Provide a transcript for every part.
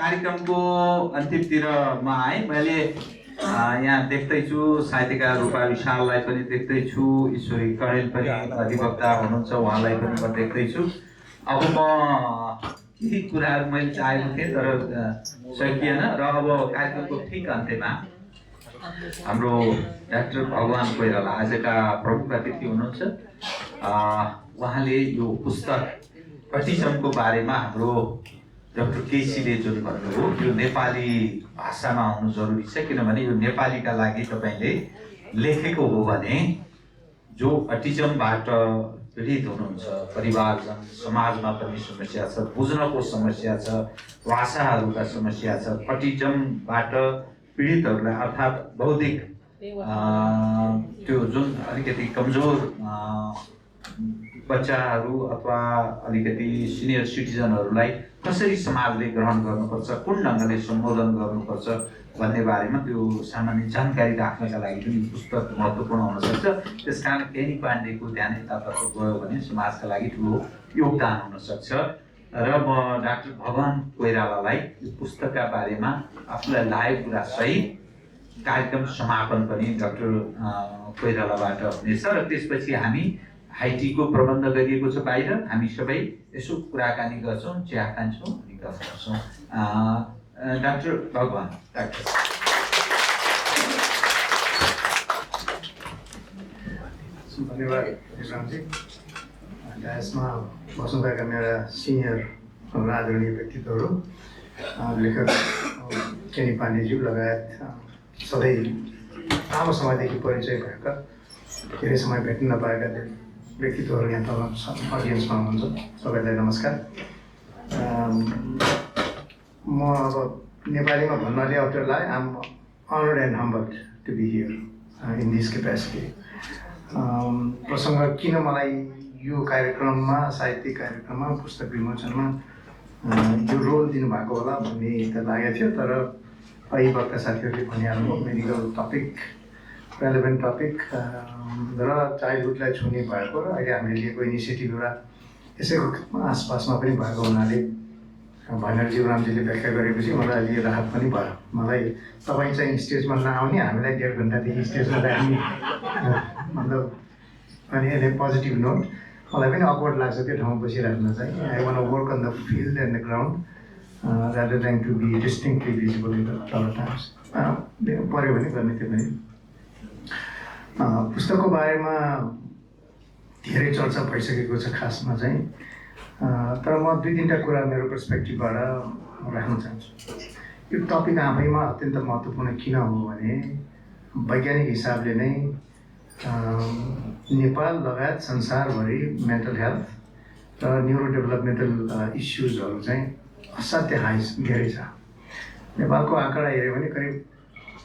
कार्यक्रमको अन्तिमतिर म आएँ। मैले यहाँ देख्दैछु साहित्यकार रूपा विशाललाई पनि देख्दैछु, ईश्वरी कणेल पनि अधिवक्ता हुनुहुन्छ, उहाँलाई पनि म देख्दैछु। अब म केही कुराहरू मैले चाहेको थिएँ तर सकिएन र अब कार्यक्रमको ठिक अन्त्यमा हाम्रो डाक्टर भगवान कोइराला आजका प्रमुख अतिथि हुनुहुन्छ। उहाँले यो पुस्तक अटिजमको बारेमा हाम्रो डाक्टर केसीले जुन भन्नुभयो यो नेपाली भाषामा आउनु जरुरी छ, किनभने यो नेपालीका लागि तपाईँले लेखेको हो भने जो अटिजमबाट पीडित हुनुहुन्छ, परिवारजन समाजमा पनि समस्या छ, बुझ्नको समस्या छ, भाषाहरूका समस्या छ, अटिजमबाट पीडितहरूलाई अर्थात् बौद्धिक त्यो जुन अलिकति कमजोर बच्चाहरू अथवा अलिकति सिनियर सिटिजनहरूलाई कसरी समाजले ग्रहण गर्नुपर्छ, कुन ढङ्गले सम्बोधन गर्नुपर्छ भन्ने बारेमा त्यो सामान्य जानकारी राख्नका लागि पनि पुस्तक महत्त्वपूर्ण हुन सक्छ। त्यसकारण केनी पाण्डेको ध्यान यतातर्फ गयो भने समाजका लागि ठुलो योगदान हुन सक्छ। र म डाक्टर भगवान कोइरालालाई यो पुस्तकका बारेमा आफूलाई लागेको कुरा सहित कार्यक्रम समापन पनि डाक्टर कोइरालाबाट हुनेछ र त्यसपछि हामी हाइटीको प्रबन्ध गरिएको छ बाहिर, हामी सबै यसो कुराकानी गर्छौँ, चिया खान्छौँ अनि गफ गर्छौँ। डाक्टर भगवान, डाक्टर धन्यवाद विश्रामजी। यसमा बस्नुभएका मेरा सिनियर आदरणीय व्यक्तित्वहरू, लेखक केनी पाण्डेज्यू लगायत सधैँ लामो समयदेखि परिचय भएका, धेरै समय भेट्न नपाएका व्यक्तित्वहरू यहाँ तल अडियन्समा हुनुहुन्छ, सबैलाई नमस्कार। म अब नेपालीमा भन्नाले अप्ठ्यारो लाग्यो। I am honoured and humbled to be here in this capacity. प्रसङ्ग किन मलाई यो कार्यक्रममा, साहित्यिक कार्यक्रममा, पुस्तक विमोचनमा यो रोल दिनुभएको होला भन्ने त लागेको थियो, तर अहिले वक्ता साथीहरूले भनिहाल्नु मेडिकल टपिक, रेलेभेन्ट टपिक र चाइल्डहुडलाई छुने भएको र अहिले हामीले लिएको इनिसिएटिभ एउटा यसैको आसपासमा पनि भएको हुनाले भनेर जीवरामजीले व्याख्या गरेपछि मलाई अलि राहत पनि भयो। मलाई तपाईँ चाहिँ स्टेजमा नआउने, हामीलाई 1.5 घन्टादेखि स्टेजमा राख्ने मतलब अनि पोजिटिभ नोट। मलाई पनि अकवर्ड लाग्छ त्यो ठाउँमा बसिराख्न चाहिँ। I want to work on the field and the ground rather than to be distinctly visible in the other times. पऱ्यो भने गर्ने त्यो पनि। पुस्तकको बारेमा धेरै चर्चा भइसकेको छ खासमा चाहिँ, तर म 2-3टा कुरा मेरो पर्सपेक्टिभबाट राख्न चाहन्छु। यो टपिक आफैमा अत्यन्त महत्त्वपूर्ण किन हो भने वैज्ञानिक हिसाबले नै नेपाल लगायत संसारभरि मेन्टल हेल्थ र न्युरो डेभलपमेन्टल इस्युजहरू चाहिँ असाध्य हाई धेरै छ। नेपालको आँकडा हेऱ्यो भने करिब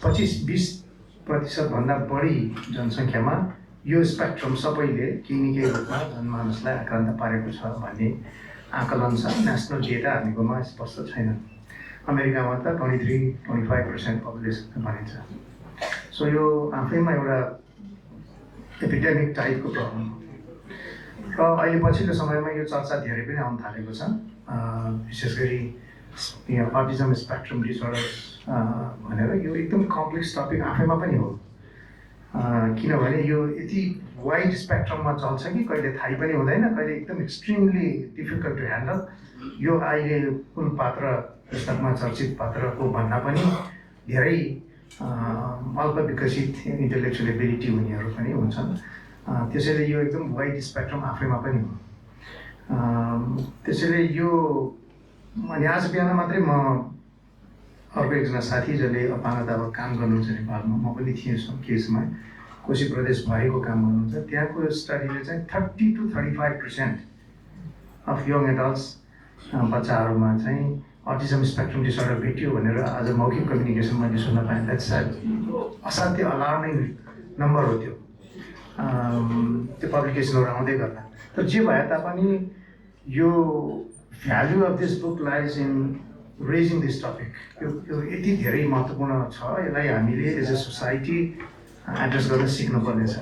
25-20% बढी जनसङ्ख्यामा यो स्पेक्ट्रम सबैले केही न केही रूपमा जनमानसलाई आक्रान्त पारेको छ भन्ने आकलन छ। नेसनल डेटा हामीकोमा स्पष्ट छैन। अमेरिकामा त 23-25% पपुलेसन भनिन्छ। सो यो आफैमा एउटा एपिडेमिक टाइपको प्रब्लम हो र अहिले पछिल्लो समयमा यो चर्चा धेरै पनि आउन थालेको छ। विशेष गरी अटिजम स्पेक्ट्रम डिसअर्डर्स भनेर यो एकदम कम्प्लेक्स टपिक आफैमा पनि हो, किनभने यो यति वाइड स्पेक्ट्रममा चल्छ कि कहिले थाहै पनि हुँदैन, कहिले एकदम एक्सट्रिमली डिफिकल्ट टु ह्यान्डल। यो अहिले कुन पात्र पुस्तकमा चर्चित पात्रको भन्दा पनि धेरै अल्प विकसित इन्टेलेक्चुअल एबिलिटी हुनेहरू पनि हुन्छन्। त्यसैले यो एकदम वाइड स्पेक्ट्रम आफैमा पनि हो। त्यसैले यो अनि आज बिहान मात्रै म अर्को एकजना साथी जसले अपाङ्गतामा काम गर्नुहुन्छ नेपालमा, म पनि थिएँ केही समय, कोशी प्रदेशभरिको काम गर्नुहुन्छ, त्यहाँको स्टडीले चाहिँ 30-35% अफ यङ एडल्ट्स बच्चाहरूमा चाहिँ अटिजम स्पेक्ट्रम डिसअर्डर भेटियो भनेर आज मौखिक कम्युनिकेसन मैले सुन्न पाएँ। द्याट्स असाध्य अलार्मिङ नम्बर हो त्यो पब्लिकेसनहरू आउँदै गर्दा। तर जे भए तापनि यो value of this book lies in raising this topic. यो यति धेरै महत्त्वपूर्ण छ, यसलाई हामीले एज अ सोसाइटी एड्रेस गर्न सिक्नुपर्नेछ।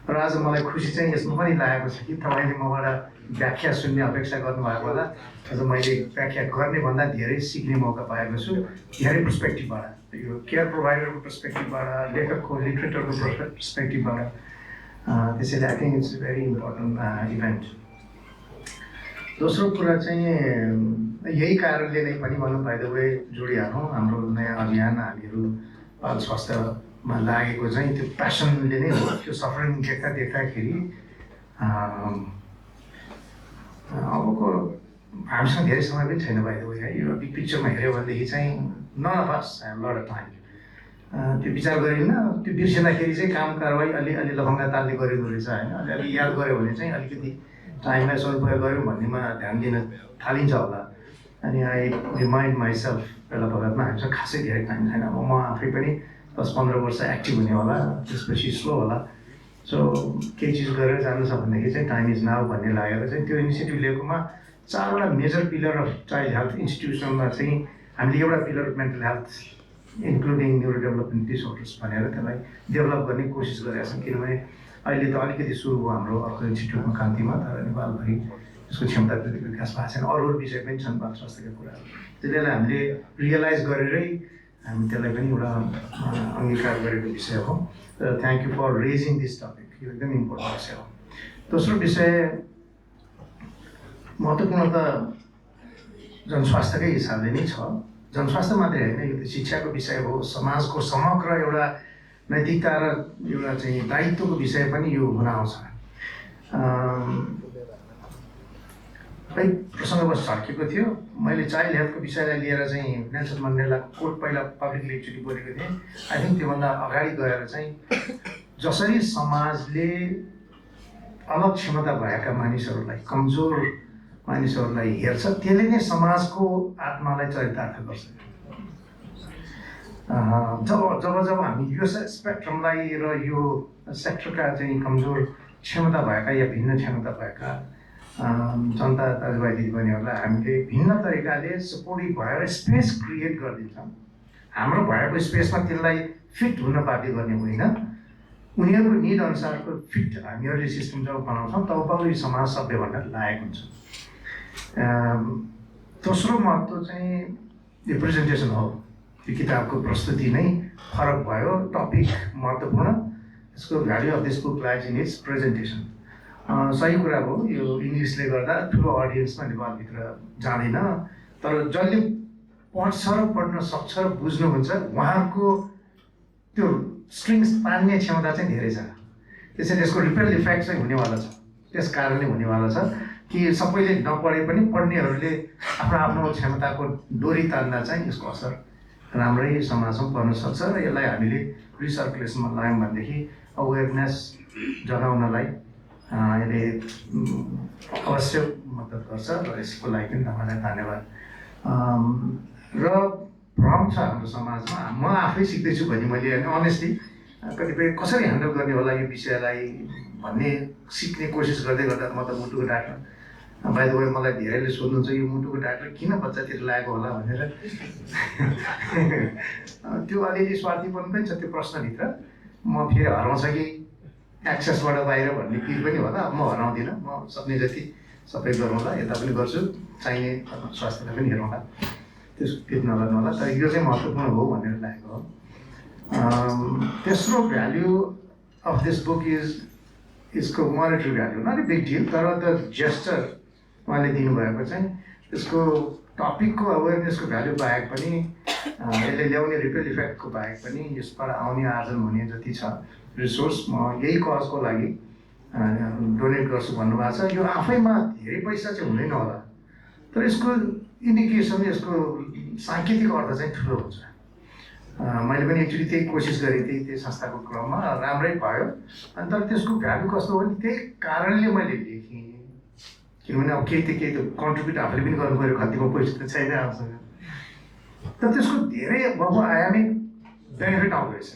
र आज मलाई खुसी चाहिँ यसमा पनि लागेको छ कि तपाईँले मबाट व्याख्या सुन्ने अपेक्षा गर्नुभएको होला। अझ मैले व्याख्या गर्ने भन्दा धेरै सिक्ने मौका पाएको छु धेरै पर्सपेक्टिभबाट, यो केयर प्रोभाइडरको पर्सपेक्टिभबाट, लेखकको लिटरेचरको पर्सपेक्टिभबाट। त्यसैले I think it's very important event. दोस्रो कुरा चाहिँ यही कारणले नै पनि भनौँ बाइ द वे जोडिहालौँ, हाम्रो नयाँ अभियान हामीहरू बाल स्वास्थ्यमा लागेको चाहिँ त्यो प्यासनले नै हो। त्यो सफरिङ देख्दाखेरि अबको हामीसँग धेरै समय पनि छैन बाइ द वे है। यो बिग पिक्चरमा हेऱ्यो भनेदेखि चाहिँ none of us have lot of time. त्यो विचार गरिन्न, त्यो बिर्सिँदाखेरि चाहिँ काम कारवाही अलि लफङ्गा तालले गरिँदो रहेछ होइन। अलि याद गऱ्यो भने चाहिँ अलिकति टाइमलाई सदुपयोग गऱ्यौँ भन्नेमा ध्यान दिन थालिन्छ होला। अनि आई रिमाइन्ड माइसेल्फ बेला बखतमा हामीसँग खासै धेरै टाइम छैन। अब म आफै पनि 10-15 वर्ष एक्टिभ हुने होला, त्यसपछि स्लो होला। सो केही चिज गरेर जानु छ भनेदेखि चाहिँ टाइम इज नाउ भन्ने लागेर चाहिँ त्यो इनिसिएटिभ लिएकोमा 4वटा major pillar of child health इन्स्टिट्युसनमा चाहिँ हामीले एउटा pillar mental health including neuro development disorders भनेर त्यसलाई डेभलप गर्ने कोसिस गरेका छौँ। किनभने अहिले त अलिकति सुरु भयो हाम्रो अर्को इन्स्टिट्युटमा कान्तिमा, तर नेपालभरि यसको क्षमता त्यति विकास भएको छैन। अरू विषय पनि छन् बाल स्वास्थ्यका कुराहरू, त्यसलाई हामीले रियलाइज गरेरै हामी त्यसलाई पनि एउटा अङ्गीकार गरेको विषय हो। र thank you for raising this topic, यो एकदम इम्पोर्टेन्ट विषय हो। दोस्रो विषय महत्त्वपूर्ण त जनस्वास्थ्यकै हिसाबले नै छ। जनस्वास्थ्य मात्रै होइन, यो त शिक्षाको विषय हो, समाजको समग्र एउटा नैतिकता र एउटा चाहिँ दायित्वको विषय पनि यो हुन आउँछ। खै प्रसङ्गवश झर्केको थियो, मैले चाइल्ड हेल्थको विषयलाई लिएर चाहिँ नेल्सन मण्डेलाको कोट पहिला पब्लिकली एकचोटि बोलेको थिएँ। आई थिङ्क त्योभन्दा अगाडि गएर चाहिँ जसरी समाजले अलग क्षमता भएका मानिसहरूलाई, कमजोर मानिसहरूलाई हेर्छ, त्यसले नै समाजको आत्मालाई चरितार्थ गर्छ। जब हामी यो स्पेक्ट्रमलाई र यो सेक्टरका चाहिँ कमजोर क्षमता भएका या भिन्न क्षमता भएका जनता दाजुभाइ दिदीबहिनीहरूलाई हामीले भिन्न तरिकाले सपोर्टिभ भएर स्पेस क्रिएट गरिदिन्छौँ। हाम्रो भएको स्पेसमा त्यसलाई फिट हुन बाध्य गर्ने होइन, उनीहरूको निड अनुसारको फिट हामीहरूले सिस्टम जब बनाउँछौँ तब यो समाज सभ्य भन्न लायक हुन्छ। दोस्रो महत्त्व चाहिँ यो प्रेजेन्टेसन हो। यो किताबको प्रस्तुति नै फरक भयो, टपिक महत्त्वपूर्ण, यसको value of this book lies in its presentation. सही कुरा हो, यो इङ्ग्लिसले गर्दा ठुलो अडियन्समा नेपालभित्र जाँदैन, तर जसले पढ्छ र पढ्न सक्छ र बुझ्नुहुन्छ उहाँहरूको त्यो स्ट्रिङ्स तान्ने क्षमता चाहिँ धेरै छ। त्यसैले यसको रिपेल इफेक्ट चाहिँ हुनेवाला छ। त्यस कारणले हुनेवाला छ कि सबैले नपढे पनि पढ्नेहरूले आफ्नो क्षमताको डोरी तान्दा चाहिँ यसको असर राम्रै समाजमा पर्न सक्छ। र यसलाई हामीले रिसर्कुलेसनमा लगायौँ भनेदेखि अवेरनेस जगाउनलाई यसले अवश्य मद्दत गर्छ। र यसको लागि पनि तपाईँलाई धन्यवाद। र भ्रम छ हाम्रो समाजमा, म आफै सिक्दैछु भने मैले अनेस्टली कतिपय कसरी ह्यान्डल गर्ने होला यो विषयलाई भन्ने सिक्ने कोसिस गर्दै गर्दा म त मुटुको डाक्टर, बाइ द वे मलाई धेरैले सोध्नुहुन्छ यो मुटुको डाक्टर किन बच्चातिर लागेको होला भनेर। त्यो अलिअलि स्वार्थीपन पनि छ त्यो प्रश्नभित्र। म फेरि हराउँछ कि एक्सेसबाट बाहिर भन्ने पिर पनि होला। म हराउँदिनँ, म सक्ने जति सबै गरौँला, यता पनि गर्छु, चाहिने स्वास्थ्यलाई पनि हेरौँला, त्यसको पिर नगर्नु होला। तर यो चाहिँ महत्त्वपूर्ण हो भनेर लागेको हो। तेस्रो value of this book is यसको monetary value, not a big deal, तर द जेस्चर उहाँले दिनुभएको चाहिँ त्यसको टपिकको अवेरनेसको भ्याल्यु बाहेक पनि यसले ल्याउने रिपेल इफेक्टको बाहेक पनि यसबाट आउने आर्जन हुने जति छ रिसोर्स म यही कजको लागि डोनेट गर्छु भन्नुभएको छ। यो आफैमा धेरै पैसा चाहिँ हुँदैन होला, तर यसको इन्डिकेसन, यसको साङ्केतिक अर्थ चाहिँ ठुलो हुन्छ। मैले पनि एक्चुली त्यही कोसिस गरेँ थिएँ त्यो संस्थाको क्रममा, राम्रै भयो। अनि तर त्यसको भ्यालु कस्तो हो भने त्यही कारणले मैले लेखेँ, किनभने अब केही त कन्ट्रिब्युट आफूले पनि गर्नु पऱ्यो, खतिमा पैसा त छैन आफूसँग। तर त्यसको धेरै बहुआयामिक बेनिफिट आउँदो रहेछ।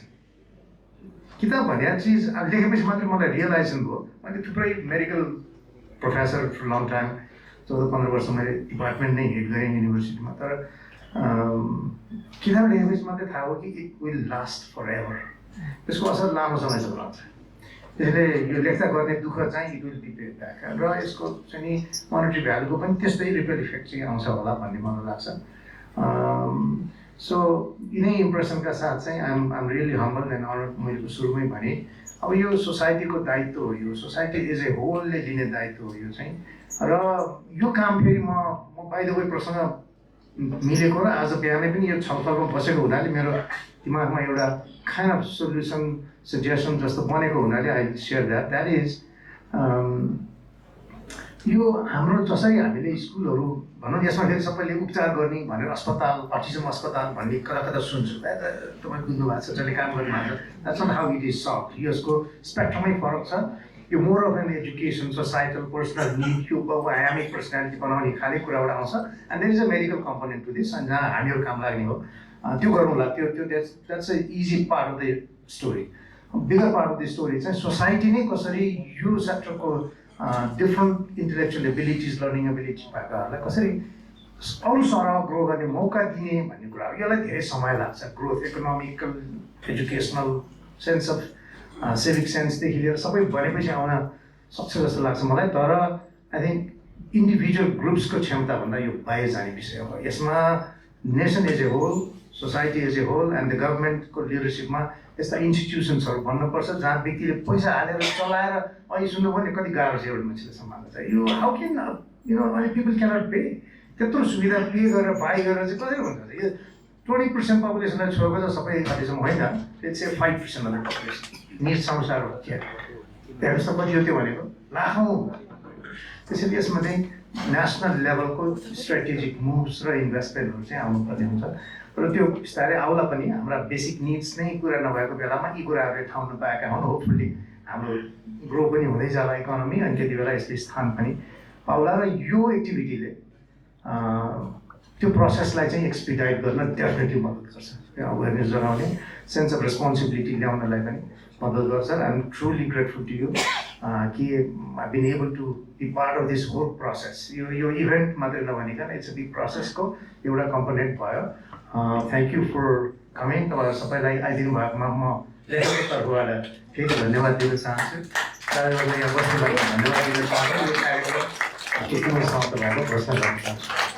किताब भन्ने चिज अब लेखेपछि मात्रै मलाई रियलाइजेसन भयो। मैले थुप्रै medical professor for long time, 14-15 वर्ष मैले डिपार्टमेन्ट नै हेड गरेँ युनिभर्सिटीमा, तर किताब लेखेपछि मात्रै थाहा हो कि it will last forever. त्यसको असर लामो समयसम्म रहन्छ। त्यसले यो लेख्दा गर्ने दुःख चाहिँ it will be paid back र यसको चाहिँ नि मोनेटरी भ्यालुको पनि त्यस्तै रिपल इफेक्ट चाहिँ आउँछ होला भन्ने मलाई लाग्छ सो यिनै इम्प्रेसनका साथ चाहिँ आम रियली हम्बल एन्ड अनर्ड मैले सुरुमै भने अब यो सोसाइटीको दायित्व हो यो सोसाइटी एज ए होलले लिने दायित्व हो यो चाहिँ र यो काम फेरि म बाइ द वे प्रश्न मिलेको र आज बिहानै पनि यो छलफलमा बसेको हुनाले मेरो दिमागमा एउटा काइन्ड अफ सोल्युसन सजेसन जस्तो बनेको हुनाले आई सेयर द्याट इज यो हाम्रो जसरी हामीले स्कुलहरू भनौँ यसमा फेरि सबैले उपचार गर्ने भनेर अस्पताल अटिजम अस्पताल भन्ने कता कता सुन्छु तपाईँ बुझ्नु भएको छ जसले काम गर्नुभएको छ that's not how it is solve यसको स्पेक्ट्रमै फरक छ यो more of an education societal personal need यो आयामिक पर्सनालिटी बनाउने खाले कुराबाट आउँछ and there is a medical component to this जहाँ हामीहरू काम लाग्ने हो त्यो गरौँला त्यो that's a easy part of the story bigger part of the story चाहिँ सोसाइटी नै कसरी यो सेक्टरको different intellectual abilities learning ability भएकाहरूलाई कसरी अरू सरह ग्रो गर्ने मौका दिने भन्ने कुरा हो यसलाई धेरै समय लाग्छ growth economical educational sense of civic सेन्सदेखि लिएर सबै भनेपछि आउन सक्छ जस्तो लाग्छ मलाई तर आई थिङ्क इन्डिभिजुअल ग्रुप्सको क्षमताभन्दा यो बाहिर जाने विषय हो यसमा nation as a whole society as a whole and the गभर्मेन्टको लिडरसिपमा यस्ता इन्स्टिट्युसन्सहरू भन्नुपर्छ जहाँ व्यक्तिले पैसा हालेर चलाएर अहिले सुन्नुभयो नि कति गाह्रो छ एउटा मान्छेले सम्हाल्न चाहिँ यो हाउ क्यान अनि पिपल क्यानट पे त्यत्रो सुविधा पे गरेर बाई गरेर चाहिँ कसरी हुन्छ यो 20% पपुलेसनलाई छोडेको त सबै अहिलेसम्म होइन त्यो चाहिँ 5% अफ द पपुलेसन निड संसार हो क्या हेर्नुहोस् त कति हो त्यो भनेको लाखौँ त्यसैले यसमा चाहिँ नेसनल लेभलको स्ट्राटेजिक मुभ्स र इन्भेस्टमेन्टहरू चाहिँ आउनुपर्ने हुन्छ र त्यो बिस्तारै आउला पनि हाम्रा बेसिक निड्स नै पुरा नभएको बेलामा यी कुराहरूले ठाउँ नपाएका हुन् होपफुल्ली हाम्रो ग्रो पनि हुँदै जाला इकोनोमी अनि त्यति बेला यसले स्थान पनि पाउला र यो एक्टिभिटीले त्यो प्रोसेसलाई चाहिँ एक्सपिडाइट गर्न डेफिनेटली मद्दत गर्छ त्यो अवेरनेस जगाउने सेन्स अफ रेस्पोन्सिबिलिटी ल्याउनलाई पनि मद्दत गर्छ र I am truly grateful to you कि I been able to be part of this whole process यो इभेन्ट मात्रै नभनिकन इट्स अ बिग प्रोसेसको एउटा कम्पोनेन्ट भयो थ्याङ्क यू फर कमिङ तपाईँहरू सबैलाई आइदिनु भएकोमा म लेखकको तर्फबाट फेरि धन्यवाद दिन चाहन्छु कार्यक्रममा यहाँ बस्नुभएको धन्यवाद दिन चाहन्छु यो कार्यक्रम त्यतिमै समाप्त भएको घोषणा गर्न चाहन्छु